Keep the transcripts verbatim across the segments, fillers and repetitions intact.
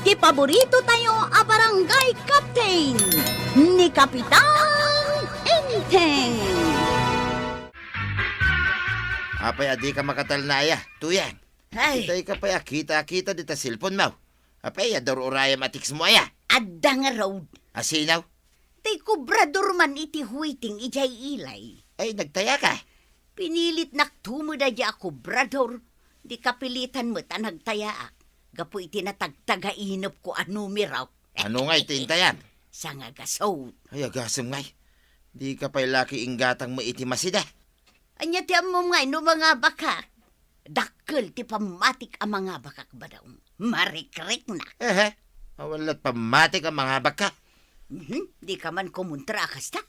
Ti paborito tayo a barangay captain, ni Kapitan Enteng. Apay a dika makatalna aya, Tuyang? Ay. Itay ka pay a kita-kita dita cellphone mo. Apay a dur-urayam a text mo aya? Adda ngarud. Asino? Tay kobrador man iti huiting idiay ilay. Ay, nagtaya ka? Pinilitnak tumeda diay a kobrador. Di kapilitan met a nagtayaak. Gapu iti natagtagainepko a numero. Ano nga iti intayam? Sangagasot. Ay, agasem ngay. Di ka pay laki inggatang mo iti masida. Ania ti ammom ngay no mangabakak? Dakkel ti pammatik a mangabakak, Badong. Marikriknak. Ehe, awan lat pammatik a mangabakka. Mhm, di ka man kumuntra a kasta.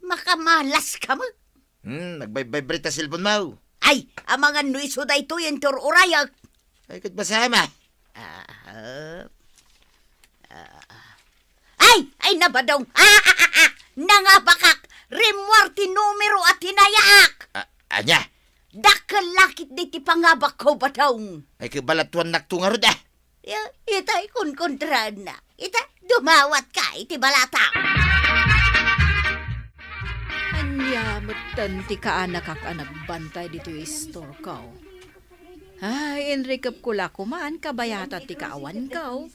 Makamalas ka met. Hmm, nagbaybaybrita cellphone mo. Ay, amangan no isu daytoy a ur-urayak. Ay, ket basam a. Ah, ah, ah. Ay, ay, na, Badong. Ah, ah, ah, ah. Nangabakak. Rimmuar ti numero a tinayaak. Ah, ania? Dakkel la ketdi ti pangabakko, Badong. Ay, ket balatuannakto ngarud a. Ya, ita, ikunkontraanna. Ita, dumawatka iti balata. Ania metten ti kaanakak a nagbantay ditoy istorko? Ay, inrikepko la koman kabayatan ti kaawanko.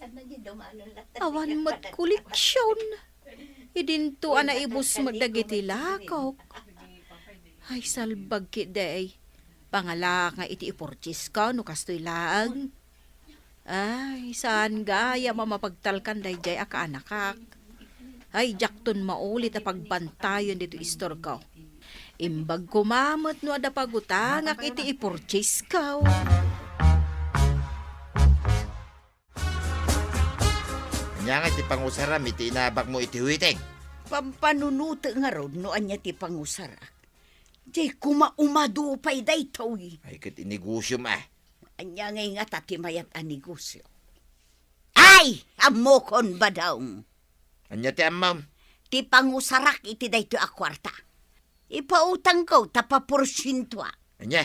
Awan met koleksion. Idinto a naibus met dagiti lakok. Ay, salbag ketdi. Pangalaak nga iti ipurchesko no kastoy laeng. Ay, saan gayam a mapagtalkan daydiay a kaanakak. Ay, diakton maulit a pagbantayon ditoy istorko. Imbag koma met no adda pagutangak iti ipurchesko. Ania nga iti pangusaram iti inabakmo iti huiting? Pampanunotek ngarud no ania ti pangusarak. Diay koma umadu pay daytoy. Ay, ket inegosiom a. Ania ngay ngata ti mayat a negosio? Ay, ammokon, Badong. Ania ti ammom? Ti pangusarak iti daytoy a kuarta. Ipautangko ta paporsientoak. Ania?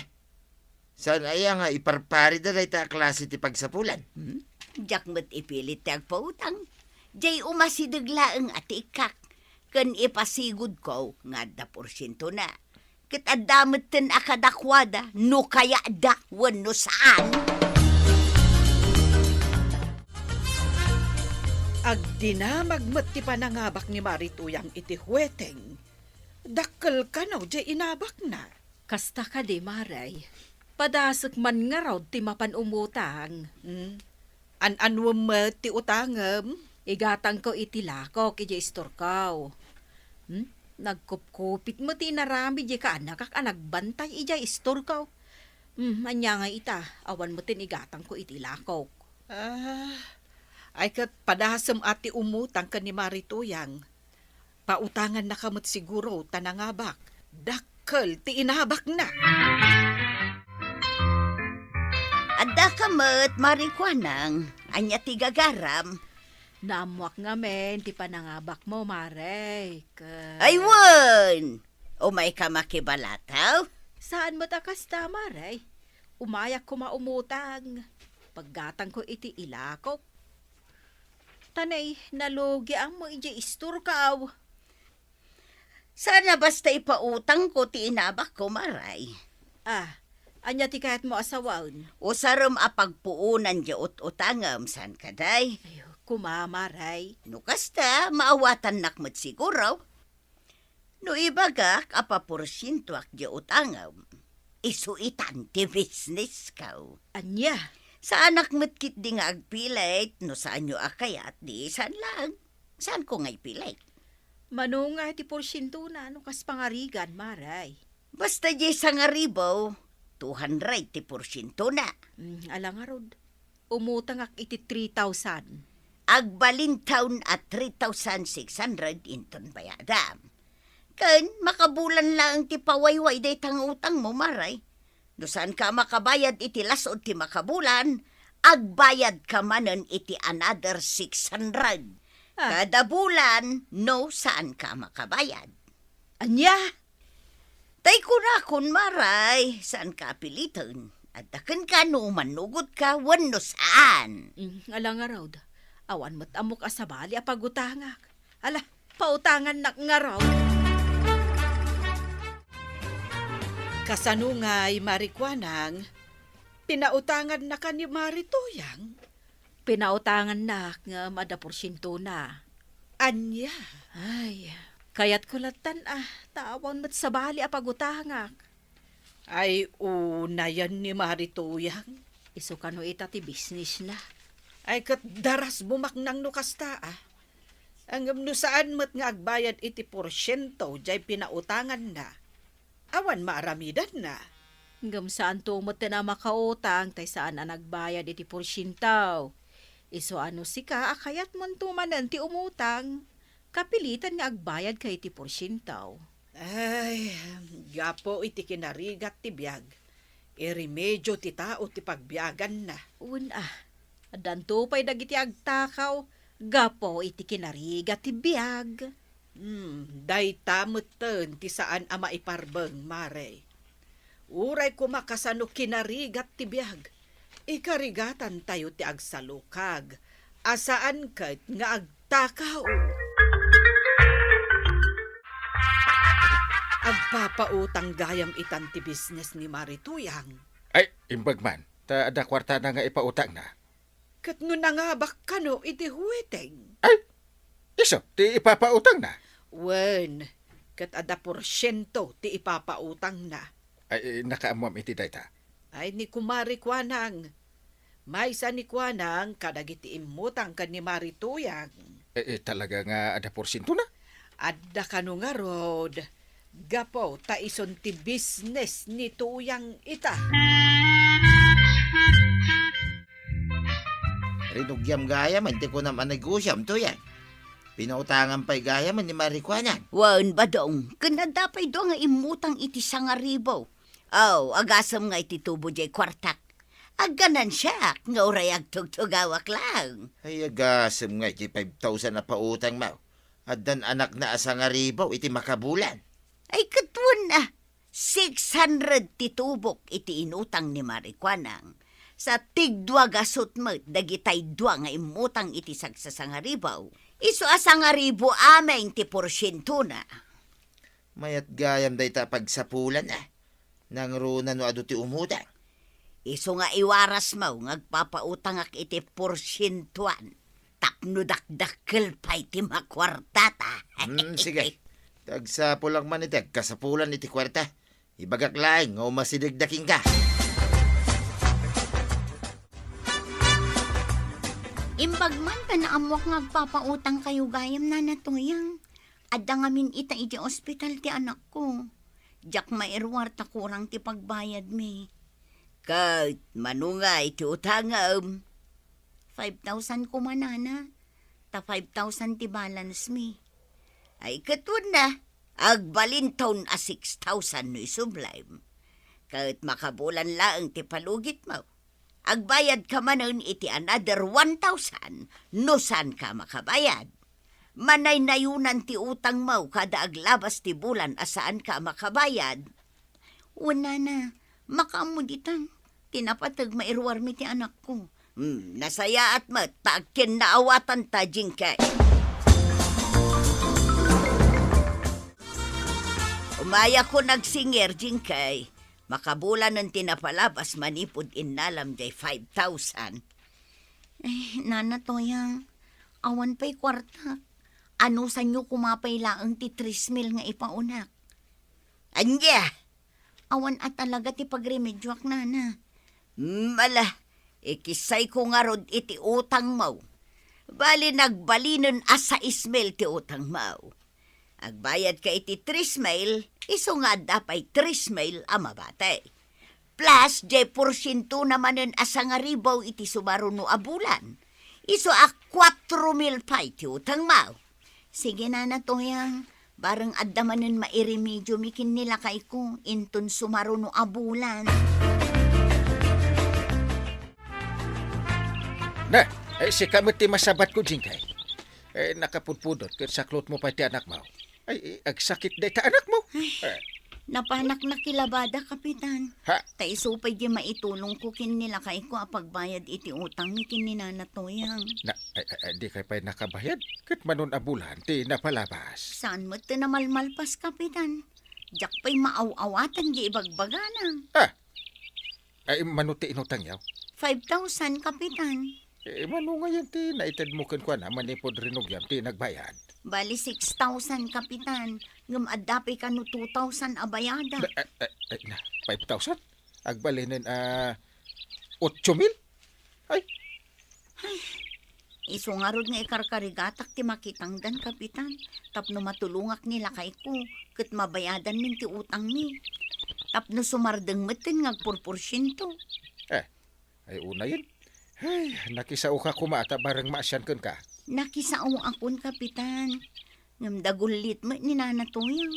Saan aya nga iparparida dayta a klase ti pagsapulan? Hmm? Diak met ipilit ti agpautang. Diay umasideg laeng a ti ikkak. Ken ipasigudko nga adda porsientona. Ket adda metten a kadakuada no kayatda wenno saan. Agdinamag met ti panangabak ni Mari Tuyang iti hueteng. Dakkel kano diay inabakna. Kasta kadi, Mare. Padasek man ngarud ti mapan umutang. Hmm. An-anuem met ti utangem? Igatangko iti lakok idiay istorko. Hmm? Nagkupkupit met ti inaramid diay kaanakak a nagbantay idiay istorko. Hmm, ania nga ita, awan met ti igatangko iti lakok. Ah, ay ket padasem a ti umutang ken ni Mari Tuyang. Pautangannaka met siguro ta nangabak. Dakkel ti inabakna. Addaka met, Mari Kuanang. Ania ti gagaram? Naammoak ngamin ti panangabakmo, Mare. Ke- Ay, wen! Umayka makibalataw? Saan met a kasta, Mare. Umayak koma umutang. Paggatangko iti ilakok. Ta nay, nalugiakmo idiay istorko. Saan a basta ipautangko ti inabakko, Mare. Ah, ania ti kayatmo a sawen? Usarem a pagpuonan diay ut-utangem, saan kadi? Ay, koma, Mare. No kasta, maawatannak met siguro. No ibagak a paporsientoak diay utangem, isu itan ti businessko. Ania? Saanak met ketdi nga agpilit, no saanyo a kayat, di saan laeng. Saanko nga ipilit. Mano nga ti porsientona no kas pangarigan, Mare? Basta diay sangaribu, two hundred ti porsientona. Mm, ala ngarud. Umutangak iti three thousand. Agbalintawn a three thousand six hundred inton bayadam. Ken makabulan laeng ti pawayway dayta nga utangmo, Mare. No saanka a makabayad iti las-ud ti makabulan, agbayadka manen iti another six hundred. Ah. Kada bulan, no saanka a makabayad. Ania? Tay kunakon, Mare, saanka a piliten. Adda kenka no umannugotka wenno saan. Mm, ala ngarud. Awan met ammok a sabali a pagutangak. Ala, pautangannak ngarud. Kasano ngay, Mari Kuanang? Pinautangannaka ni Mari Tuyang? Pinautangannak ngem adda porsientona. Ania? Ay, kayatko lattan a, ta awan met sabali a pagutangak. Ay, unayen ni Mari Tuyang. Isu kano ita ti businessna. Ay, ket darasbumak nang no kasta, a. Ngem no saan met nga agbayad iti porsiento jay pinautanganna, awan maaramidanna. Ngem saanto metten a makautang tay saan a nagbayad iti porsiento. Isu a no sika a kayatmonto manen ti umutang, kapilitan nga agbayadka iti porsiento. Ay, gapu iti kinarigat ti biag, iremedio ti tao ti pagbiaganna. Wen a, addanto pay dagiti agtakaw gapu iti kinarigat ti biag. Hmm, dayta metten ti saan a maiparbeng, Mare. Uray koma kasano kinarigat ti biag, ikarigatantayo ti agsalukag a saan ket nga agtakaw. Agpapautang gayam itan ti business ni Mari Tuyang. Ay, imbag man, ta adda kuartana nga ipautangna. Ket no nangabak kano iti huweteng? Ay, isu ti ipapautangna? Wen, ket adda porsiento ti ipapautangna. Ay, nakaammoam iti dayta? Ay, ni Kumari Kuanang. Maysa ni Kuanang kadagiti immutang ken ni Mari Tuyang. Eh, eh, talaga nga adda porsientona? Adda kano ngarud, gapu ta isun ti business ni Tuyang ita. Rinugiam gayam ti kunam a negosiom, Tuyang. Pinautangan pay gayam ni Mari Kuanang. Wen, Badong, ken adda pay dua nga immutang iti sangaribu. Aw, agasem nga iti tubo jay kuartak. Agganansiak nga uray agtugtugawak laeng. Ay, agasem nga iti five thousand a pautangmo. Addan anakna a sangaribu iti makabulan. Ay, ket wen a, six hundred ti tubok iti inutang ni Mari Kuanang. Sa tigdua gasut met dagitay dua nga immutang iti sagsasangaribu. Isu a sangaribu amin ti porsientona. Mayat gayam dayta a pagsapulan a. Nangruna no adu ti umutang. Isu nga iwarasmo nga agpapautangak iti porsientoan. Tapno dakdakkel pay ti makuartata. Hmm, sige. Tagsapulak man iti agkasapulan iti kuarta. Ibagak laeng nga umasidegda kenka. Imbag man ta naammoak nga agpapautang kayo gayam, Nana Tuyang. Adda ngamin ita iti ospital ti anakko. Diak mairuar ta kurang ti pagbayadmi. Ket mano ngay ti utangem? Five thousand koma, Nana. Ta five thousand ti balance mi. Ay, ket wen a, agbalinton a six thousand no isublim. Ket makabulan laeng ti palugitmo. Agbayadka manen iti another one thousand no saanka makabayad. Manaynayonan ti utangmo kada aglabas ti bulan a saanka a makabayad. Wen, Nana, makaammo dita. Ti napateg mairuarmi ti anakko. Hmm, nasayaat met ta agkinnaawatanta, Jingkay. Umayakon agsingir, Jingkay. Makabulanen ti napalabas manipud innalam jay five thousand. Ay, Nana Toyang, awan pay kuartak. Anusanyo koma pay laeng ti tres mil nga ipaonak? Ania? Awan a talaga ti pagremedioak, Nana. Mala, ikisayko ngarud iti utangmo. Bali, nagbalinen a sais mil ti utangmo. Agbayadka iti tres mil, isu nga adda pay tres mil a mabati. Plus, jay porsientona manen a sangaribu iti sumaruno a bulan. Isu a kuatro mil pay ti utangmo. Sige, Nana Toyang, bareng adda manen mairemediomi ken ni lakayko inton sumaruno a bulan. Na, eh, sika met ti masabatko, Jingkay. Eh, nakapudpudot ket saklotmo pay ti anakmo. Ay, eh, agsakit dayta anakmo. Ay. Eh. Napanak nakilabada, Kapitan. Ha? Ta isu pay di maitulongko ken ni lakayko a pagbayad iti utangmi ken ni Nana Toyang. Na, ay, ay, ay, dikay pay nakabayad? Ket manon a bulan ti napalabas? Saan met ti namalmalpas, Kapitan? Diak pay maaw-awatan di ibagbagana. Ah! Ay, mano ti inutangyo? Five thousand, Kapitan. Eh, mano ngayen ti naitedmo kenkuana manipud rinugiam ti nagbayad? Bali, six thousand, Kapitan. Ngem adda pay kano two thousand a bayada. Na, eh, eh, eh, na, five thousand? Agbalinen a otso mil? Ay, Isu ngarud nga ikarkarigatak ti makitangdan, Kapitan, tapno matulongak ni lakayko, ket mabayadanmin ti utangmi. Tapno sumardeng metten nga agpurporsiento. Eh, ay unayen. Ay, nakisaoka koma ta bareng maasian kenka. Nakisaoakon, Kapitan. Ngem dagullit met ni Nana Toyang.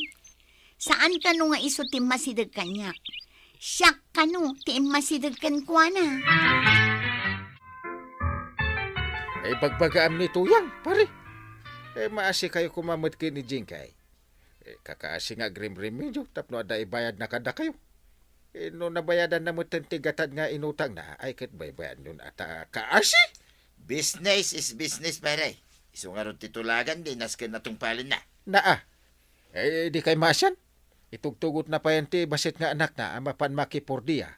Saan kano nga isu ti immasideg kaniak. Siak kano ti immasideg kenkuana. Ay, bagbagaam ni Toyang, pare. Eh, maasikayo koma met ken ni Jingkay. Eh, kakaasi nga agrimrimidyo tapno adda ibayadna kadakayo. Eh, no nabayadanna metten ti gatad nga inutangna, ay ket baybayadyon a ta kaasi? Business is business, pare. Isu ngarud ti tulagan, di nasken a tungpalenna. Naa. Eh, dikay maasian? Itugtugotna payen ti bassit nga anakna a mapan makipordia.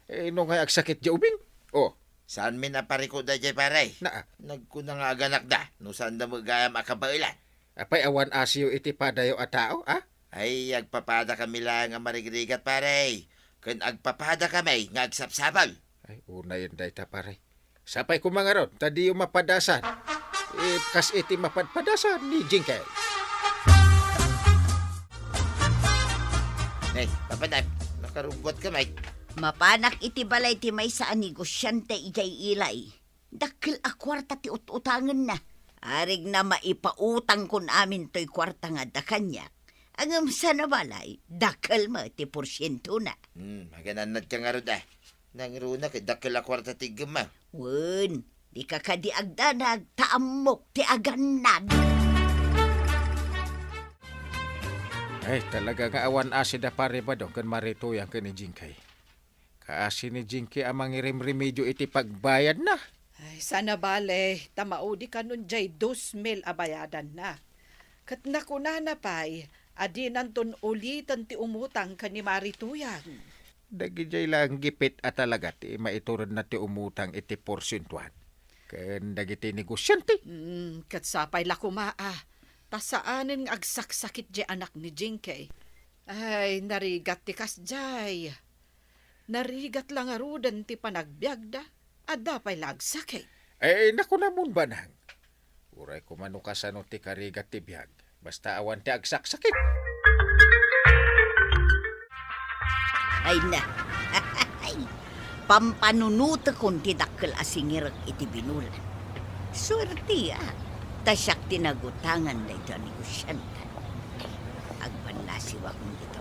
Eh, no ngay agsakit diay ubing? Oh. Saanmin a pariko daydiay, pare? Naa. Nagkuna nga aganakda, no saanda met gayam a kabaelan. Apay awan asiyo iti padayo a tao, a? Ay, agpapadakami laeng a marigrigat, pare. Ken agpapadakami nga agsapsapul. Ay, unayen dayta, pare. Sapay koma ngarud, ta diyo mapadasan. Eh, kas iti mapadpadasan ni Jingkay. Nay, papanam, nakarugguatka, Mike. Mapanak iti balay ti maysa a negosiante idiay Ilay. Dakkel a kuarta ti ut-utangenna. Arigna maipautangkon amin toy kuarta nga adda kaniak. Ngem saan a balay, dakkel met ti porsientona. Hmm, maganannadka ngarud a. Nangruna ket dakkel a kuarta ti iggemmo. Wen, dika kadi agdanag ta ammok ti agannad. Ay, talaga nga awan asi da Pare Badong ken Mari Toyang ken ni Jingkay. Kaasi ni Jingkay a mangirimrimidyo iti pagbayadna. Ay, saan a bale, ta maudi kanon diay dos mil a bayadanna. Ket nakunana pay a dinanton uliten ti umutang ken ni Mari Toyang. Dagidiay laeng gipit a talaga ti maituredna ti umutang iti porsientoan ken dagiti negosiante. Mm, ket sapay la koma a, ta saanen nga agsaksakit diay anak ni Jingkay. Ay, narigat ti kasdiay. Narigat la ngaruden ti panagbiagda, adda pay la agsakit. Eh, nakunamon, Banang. Uray koma no kasano ti karigat ti biag, basta awan ti agsaksakit. Ay na. Pampanunotekon ti dakkel a singirek iti binulan. Suerteak, ta siak ti nagutangan daytoy a negosiante. Agbannasiwak dita.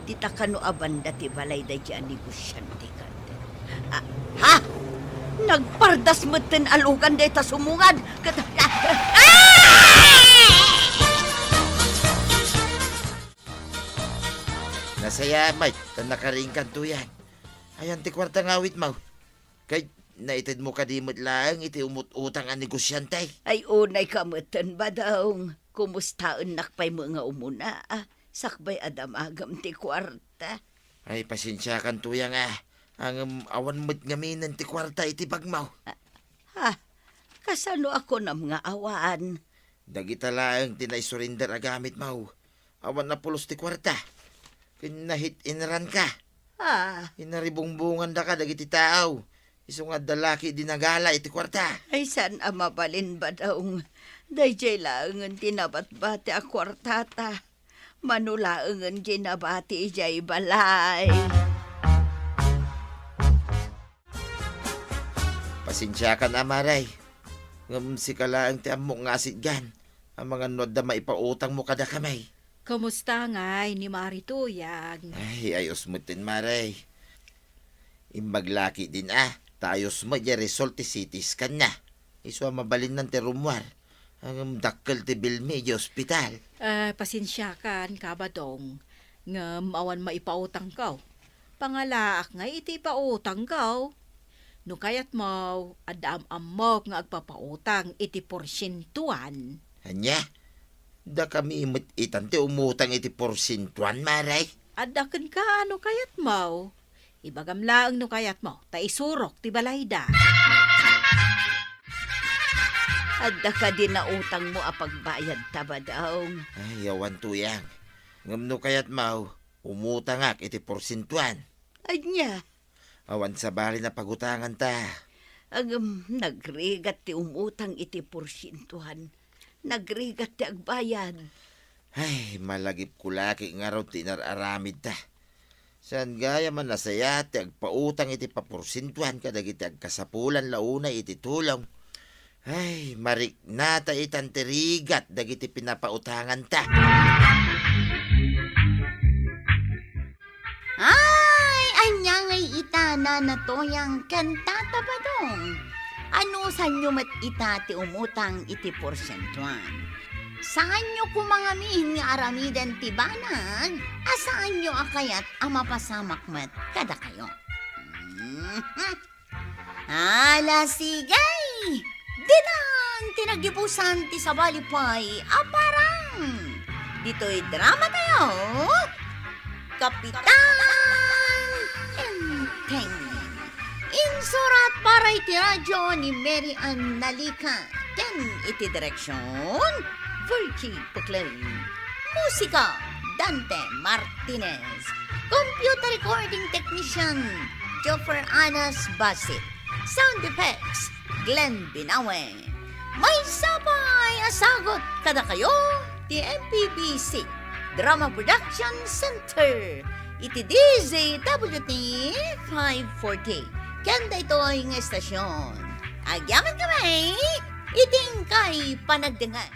Dita kano a banda ti balay daytoy a negosiante, Carter. Ah, ha? Nagpardas metten a lugan dayta sumungad. Ket, ah! Nasayaat, Mike, ta nakaringkan Toyang. Ayan ti kuarta nga awitmo. Kay, naitedmo kadi met laeng iti umut-utang a negosiante? Ay, unayka metten, Badong. Kumustaennak pay met nga umuna, a, sakbay a damagem ti kuarta. Ay, pasensiakan, Toyang, a. Ngem awan met ngaminen ti kuarta iti bagmo. Ah, ha? Kasano a kunam nga awan? Dagita laeng ti naisurinder a gamitmo. Awan a pulos ti kuarta. Ken nahit-inranka. Ah. Inaribungbongandaka dagiti tao. Isu nga adda laki di nagala iti kuarta. Ay, saan a mabalin, Badong. Daydiay laengen ti nabatbati a kuartata. Mano laengen diay nabati idiay balay. Pasensiakan, Mare. Ngem sika laeng ti ammok nga asitgan. Amangan no adda maipautangmo kadakami. Kumusta ngay ni Mari Toyang? Ay, ayos metten, Mare. Imbag laki din, a. Ta ayos met diay result ti C T scan na. Isu a mabalinnan ti rummuar. Ngem dakkel ti bilmi idiay ospital. Ah, pasensiakan, Kabadong. Ngem awan maipautangko. Pangalaak ngay iti ipautangko. No kayatmo, adda am-ammok nga agpapautang iti porsientuan. Ania? Dakami met itan ti umutang iti porsientuan, Mare? Adda kenka no kayatmo. Ibagam laeng no kayatmo, ta isurok ti balayda. Adda kadi nautangmo a pagbayadta, Badong? Ay, awan, Tuyang. Ngem no kayatmo, umutangak iti porsientuan. Ania? Awan sabali a pagutanganta. Ngem, nagrigat ti umutang iti porsientuan. Nagrigat ti agbayad. Ay, malagipko la ket ngarud ti inar-aramidta. Saan gayam a nasayaat ti agpautang iti paporsientuan kadagiti agkasapulan la unay iti tulong. Ay, mariknata itan ti rigat dagiti pinapautanganta. Ay, ania ngay ita, Nana Tuyang ken Tata Badong? Anusanyo met ita ti umutang iti porsientuan? Saanyo koma ngamin nga aramiden ti banag a saanyo a kayat a mapasamak met kadakayo. Mhm. Ala, sige! Ditan ti nagibusan ti sabali pay a parang. Ditoy dramatayo, Kapitan Enteng. Insurat para iti radyo ni Mary Ann Nalica ken iti direksyon, Virgie Puclay. Musika, Dante Martinez. Computer recording technician, Joffer Anas Basit. Sound effects, Glenn Binawe. Maysa pay a sagut kadakayo ti M P B C Drama Production Center iti D Z W T five forty. Ken daytoy nga estasyon, agyamankami iti inkay panagdengngeg.